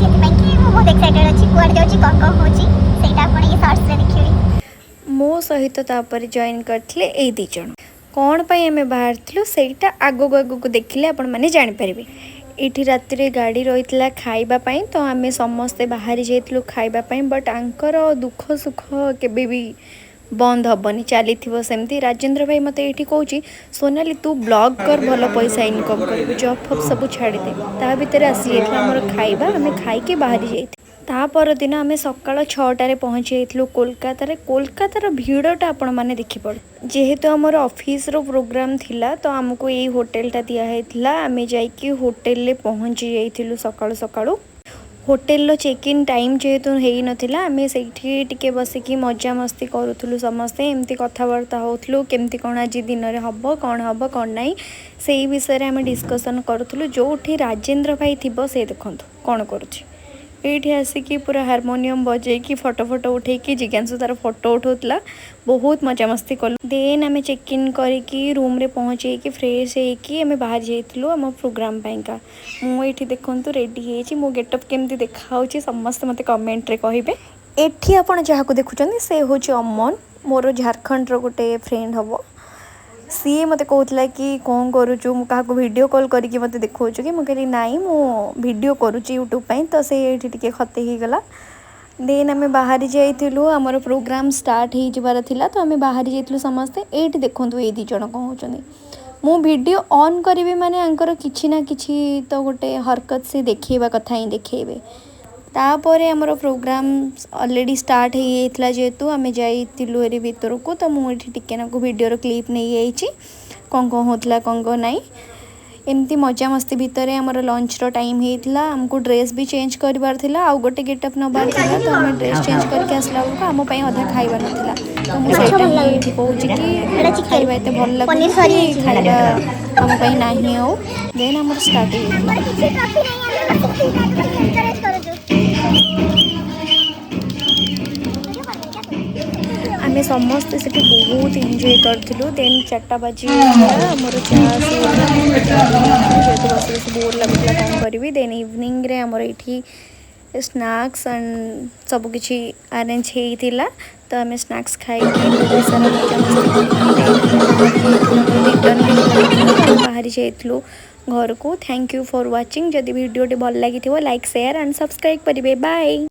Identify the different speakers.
Speaker 1: ସେଥିପାଇଁ କି ମୁଁ ବହୁତ ଏକ୍ସାଇଟେଡ୍ ଅଛି। କୁଆଡ଼େ ଯାଉଛି, କ'ଣ କ'ଣ ହେଉଛି, ସେଇଟା ଆପଣ ଏଇ ସର୍ଟସରେ ଦେଖିବେ।
Speaker 2: ମୋ ସହିତ ତାପରେ ଜଏନ୍ କରିଥିଲେ ଏଇ ଦୁଇ ଜଣ। କ'ଣ ପାଇଁ ଆମେ ବାହାରିଥିଲୁ, ସେଇଟା ଆଗକୁ ଆଗକୁ ଦେଖିଲେ ଆପଣମାନେ ଜାଣିପାରିବେ। ଏଇଠି ରାତିରେ ଗାଡ଼ି ରହିଥିଲା ଖାଇବା ପାଇଁ, ତ ଆମେ ସମସ୍ତେ ବାହାରି ଯାଇଥିଲୁ ଖାଇବା ପାଇଁ। ବଟ୍ ୟାଙ୍କର ଦୁଃଖ ସୁଖ କେବେ ବି ବନ୍ଦ ହେବନି, ଚାଲିଥିବ ସେମିତି। ରାଜେନ୍ଦ୍ର ଭାଇ ମୋତେ ଏଇଠି କହୁଛି, "ସୋନାଲି, ତୁ ବ୍ଲଗ୍ କର, ଭଲ ପଇସା ଇନକମ୍ କରିବୁ, ଜବ୍ ଫବ୍ ସବୁ ଛାଡ଼ିଦେ।" ତା ଭିତରେ ଆସିଯାଇଥିଲା ଆମର ଖାଇବା। ଆମେ ଖାଇକି ବାହାରି ଯାଇଥିଲୁ। ତା ପରଦିନ ଆମେ ସକାଳ 6ଟାରେ ପହଞ୍ଚି ଯାଇଥିଲୁ କୋଲକାତାରେ। କୋଲକାତାର ଭିଡ଼ଟା ଆପଣମାନେ ଦେଖିପାରୁ। ଯେହେତୁ ଆମର ଅଫିସର ପ୍ରୋଗ୍ରାମ୍ ଥିଲା, ତ ଆମକୁ ଏଇ ହୋଟେଲଟା ଦିଆହେଇଥିଲା। ଆମେ ଯାଇକି ହୋଟେଲରେ ପହଞ୍ଚି ଯାଇଥିଲୁ ସକାଳୁ ସକାଳୁ। ହୋଟେଲର ଚେକ୍ ଇନ୍ ଟାଇମ୍ ଯେହେତୁ ହେଇନଥିଲା, ଆମେ ସେଇଠି ଟିକେ ବସିକି ମଜାମସ୍ତି କରୁଥିଲୁ। ସମସ୍ତେ ଏମିତି କଥାବାର୍ତ୍ତା ହେଉଥିଲୁ, କେମିତି କ'ଣ ଆଜି ଦିନରେ ହେବ, କ'ଣ ହେବ, କ'ଣ ନାହିଁ, ସେଇ ବିଷୟରେ ଆମେ ଡିସ୍କସନ୍ କରୁଥିଲୁ। ଯେଉଁଠି ରାଜେନ୍ଦ୍ର ଭାଇ ଥିବ, ସେ ଦେଖନ୍ତୁ କ'ଣ କରୁଛି। ଏଇଠି ଆସିକି ପୁରା ହାରମୋନିୟମ ବଜେଇକି, ଫଟୋ ଫଟୋ ଉଠେଇକି, ଜିଜ୍ଞାସୁ ତାର ଫଟୋ ଉଠାଉଥିଲା। ବହୁତ ମଜାମସ୍ତି କଲୁ। ଦେନ୍ ଆମେ ଚେକ୍ ଇନ୍ କରିକି ରୁମ୍ରେ ପହଞ୍ଚେଇକି, ଫ୍ରେଶ୍ ହେଇକି ଆମେ ବାହାରି ଯାଇଥିଲୁ ଆମ ପ୍ରୋଗ୍ରାମ୍ ପାଇଁକା। ମୁଁ ଏଇଠି ଦେଖନ୍ତୁ ରେଡ଼ି ହେଇଛି। ମୋ ଗେଟଅପ୍ କେମିତି ଦେଖାହେଉଛି, ସମସ୍ତେ ମୋତେ କମେଣ୍ଟରେ କହିବେ। ଏଠି ଆପଣ ଯାହାକୁ ଦେଖୁଛନ୍ତି, ସେ ହେଉଛି ଅମନ, ମୋର ଝାଡ଼ଖଣ୍ଡର ଗୋଟେ ଫ୍ରେଣ୍ଡ ହେବ। ସିଏ ମୋତେ କହୁଥିଲା କି କ'ଣ କରୁଛୁ, ମୁଁ କାହାକୁ ଭିଡ଼ିଓ କଲ୍ କରିକି ମୋତେ ଦେଖାଉଛୁ କି? ମୁଁ କହିଲି, ନାଇଁ, ମୁଁ ଭିଡ଼ିଓ କରୁଛି ୟୁଟ୍ୟୁବ୍ ପାଇଁ। ତ ସେ ଏଇଠି ଟିକେ ଖତେଇ ହେଇଗଲା। ଦେନ୍ ଆମେ ବାହାରି ଯାଇଥିଲୁ। ଆମର ପ୍ରୋଗ୍ରାମ୍ ଷ୍ଟାର୍ଟ ହେଇଯିବାର ଥିଲା, ତ ଆମେ ବାହାରି ଯାଇଥିଲୁ ସମସ୍ତେ। ଏଇଠି ଦେଖନ୍ତୁ ଏଇ ଦୁଇ ଜଣ କ'ଣ ହେଉଛନ୍ତି। ମୁଁ ଭିଡ଼ିଓ ଅନ୍ କରିବି ମାନେ ୟାଙ୍କର କିଛି ନା କିଛି ତ ଗୋଟେ ହରକତ ସେ ଦେଖେଇବା କଥା ହିଁ ଦେଖେଇବେ। ତାପରେ ଆମର ପ୍ରୋଗ୍ରାମ୍ ଅଲରେଡ଼ି ଷ୍ଟାର୍ଟ ହେଇଯାଇଥିଲା। ଯେହେତୁ ଆମେ ଯାଇଥିଲୁ ହେରି ଭିତରକୁ, ତ ମୁଁ ଏଠି ଟିକେ ନାକୁ ଭିଡ଼ିଓର କ୍ଲିପ୍ ନେଇଯାଇଛି, କ'ଣ କ'ଣ ହେଉଥିଲା, କ'ଣ କ'ଣ ନାହିଁ। ଏମିତି ମଜାମସ୍ତି ଭିତରେ ଆମର ଲଞ୍ଚର ଟାଇମ୍ ହେଇଥିଲା। ଆମକୁ ଡ୍ରେସ୍ ବି ଚେଞ୍ଜ କରିବାର ଥିଲା, ଆଉ ଗୋଟେ ଗେଟଅପ୍ ନେବାର ଥିଲା। ତ ଆମେ ଡ୍ରେସ୍ ଚେଞ୍ଜ କରିକି ଆସିଲା ବେଳକୁ ଆମ ପାଇଁ ଅଧା ଖାଇବା ନଥିଲା। ତ ମୁଁ ସେଇଟା ହିଁ ଏଇଠି କହୁଛି କି ଖାଇବା ଏତେ ଭଲ ଲାଗୁନି, ଖାଇବା ଆମ ପାଇଁ ନାହିଁ। ଆଉ ଦେନ୍ ଆମର ଷ୍ଟାର୍ଟ ହେଇଯାଇଥିଲା।
Speaker 1: ଆମର କିଛି ଟ୍ରଫି ନାହିଁ। ଆମେ ବସିକି ଏନକରେଜ କରୁଛୁ। ଭିଡ଼ିଓ କରିବେନି क्या ତୁ?
Speaker 2: ଆମେ ସମସ୍ତେ ସେଠି ବହୁତ ଏନ୍ଜୟ କରିଥିଲୁ। ଦେନ୍ 4ଟା ବାଜିଯାଇଥିଲା, ଆମର ଚା ଆସିଗଲା। ଆମେ ଚା ପିଇଥିଲୁ, ଯେହେତୁ ବସି ବସି ବୋର୍ ଲାଗୁଥିଲା, କ'ଣ କରିବି। ଦେନ୍ ଇଭିନିଂରେ ଆମର ଏଇଠି ସ୍ନାକ୍ସ ଆଣ୍ଡ ସବୁକିଛି ଆରେଞ୍ଜ ହେଇଥିଲା। ତ ଆମେ ସ୍ନାକ୍ସ ଖାଇକି ବହୁତ ସାରା ମଜାମସ୍ତି କରିକି, ଦେନ୍ ଆମେ ବାହାରି ଯାଇଥିଲୁ। ଆମର ରିଟର୍ନ ବି ଥିଲା, ତ ଆମେ ବାହାରି ଯାଇଥିଲୁ ଘରକୁ। Thank you for watching. ଯଦି ଭିଡ଼ିଓଟି ଭଲ ଲାଗିଥିବ, ଲାଇକ୍, ସେୟାର ଆଣ୍ଡ ସବସ୍କ୍ରାଇବ୍ କରିବେ। ବାଏ।